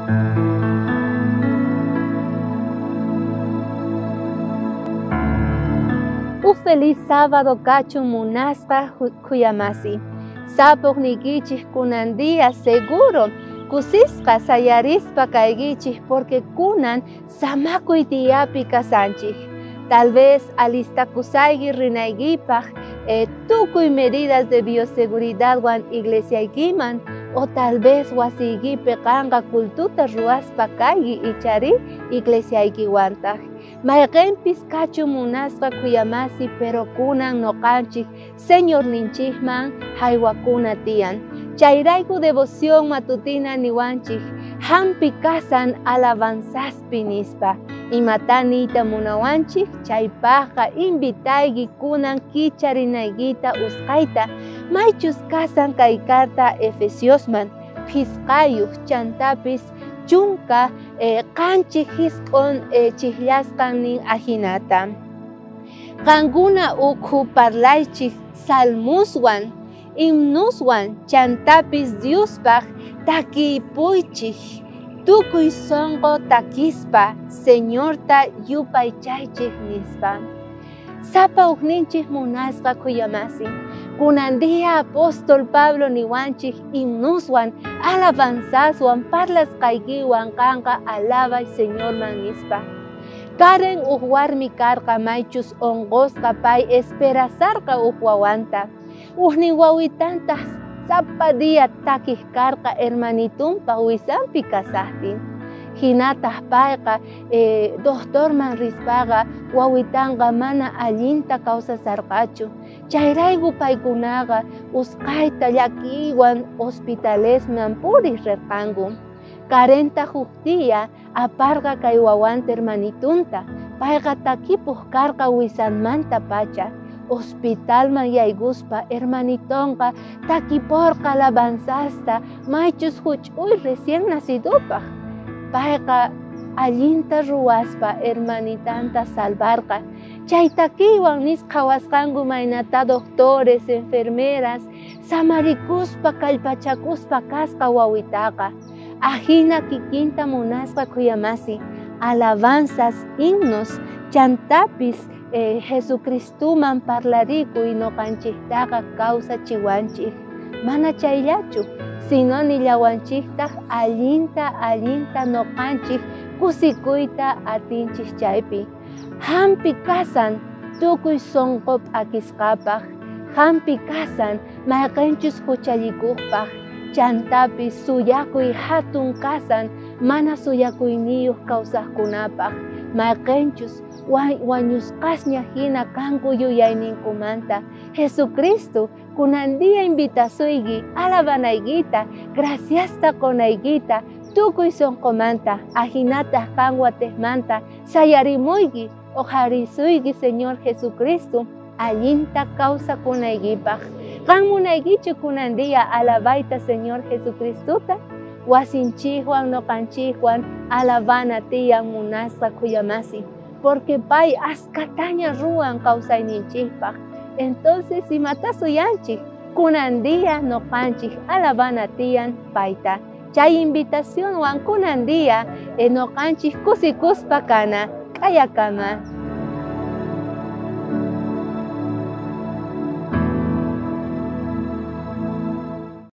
Uj feliz sábado kachun munasqa khuyamasi. Sapojniykichej kunan día seguro kusisqa sayarispa kaykichej porque kunan samakuy diapi kasanchej. Tal vez alistakusayki rinaykipaj tukuy medidas de bioseguridadwan iglesiaykiman o tal vez wasiykipi qanqa cultuta ruwaspa kayki ichari iglesiaykiwantaj. Mayqenpis kachun munasqa khuyamasi pero kunan noqanchik Señorninchikman haywakuna tiyan. Chayrayku devoción matutina niwanchik hampi kasan alabanzaspi nispa. Imata niyta munawanchik chaypajqa invitayki kunan kicharinaykita usqayta maychus kasan kay carta Efesiosman phisqayuq chantapis chunka qanchik jisq'on chijllasqan nin ajinata. Qankuna ukhu parlaychik salmuswan, himnuswan chantapis Diospaj takipuychik tukuy sonqo takispa Señorta yupaychaychik nispa. Sapa ujninchik munasqa khuyamasi. Kunan día apóstol Pablo niwanchik himnuswan, alabanzaswan, parlasqaykiwan qanqa alabay Señorman nispa. Karen uj warmi karqa maychus onqosqa pay esperasarqa uj wawanta. Ujnin wawitantaq sapa día takiq karqa hermanitunpa wisanpi kasaqtin. Hinataq payqa doctorman rispaqa wawitanqa mana allinta kawsasarqachu. Chayrayku paykunaqa usqhayta llakiywan hospitalesman puriq rirqanku. Karenta huk día aparqa kay wawanta hermanitunta. Payqa takipuq karqa wisanmanta pacha. Hospitalman yaykuspa hermanitonqa takiporqa alabanzasta maychus huch'uy recién nacidopaj. Payqa allinta ruwaspa hermanitanta salvarqa. Chay takiywan nisqhawasqanku maynata doctores, enfermeras samarikuspa kallpachakuspa kasqa wawitaqa. Ajina kikinta munasqa khuyamasi, alabanzas, himnos, chantapis Jesucristuman parlarikuy noqanchiktaqa kawsachiwanchik. Mana chayllachu, sino nillawanchiktaq allinta allinta noqanchik kusikuyta atinchik chaypi. Hampi kasan tukuy sonqo p'akisqapaj, hampi kasan mayqenchus huchallikujpaj, chantapis suyakuy hatun kasan mana suyakuyniyuq kawsaqkunapaj, mayqenchus wañusqasña hina kanku yuyayninkumanta. Jesucristo kunan día invitasuyki alabanaykita, graciasta qonaykita tukuy sonqomanta, ajinataq qan watejmanta sayarimuyki uqharisuyki Señor Jesucristo allinta kawsakunaykipaj. Qan munaykichu kunan día alabayta Señor Jesucristota? Wasinchikwan noqanchikwan alabana tiyan munasqa khuyamasi, porque pay askataña ruwan kawsayninchikpaj. Entonces imata suyanchik kunan día noqanchik alabana tiyan payta. Chay invitacionwan kunan día noqanchik kusikuspa kana k'ayakama.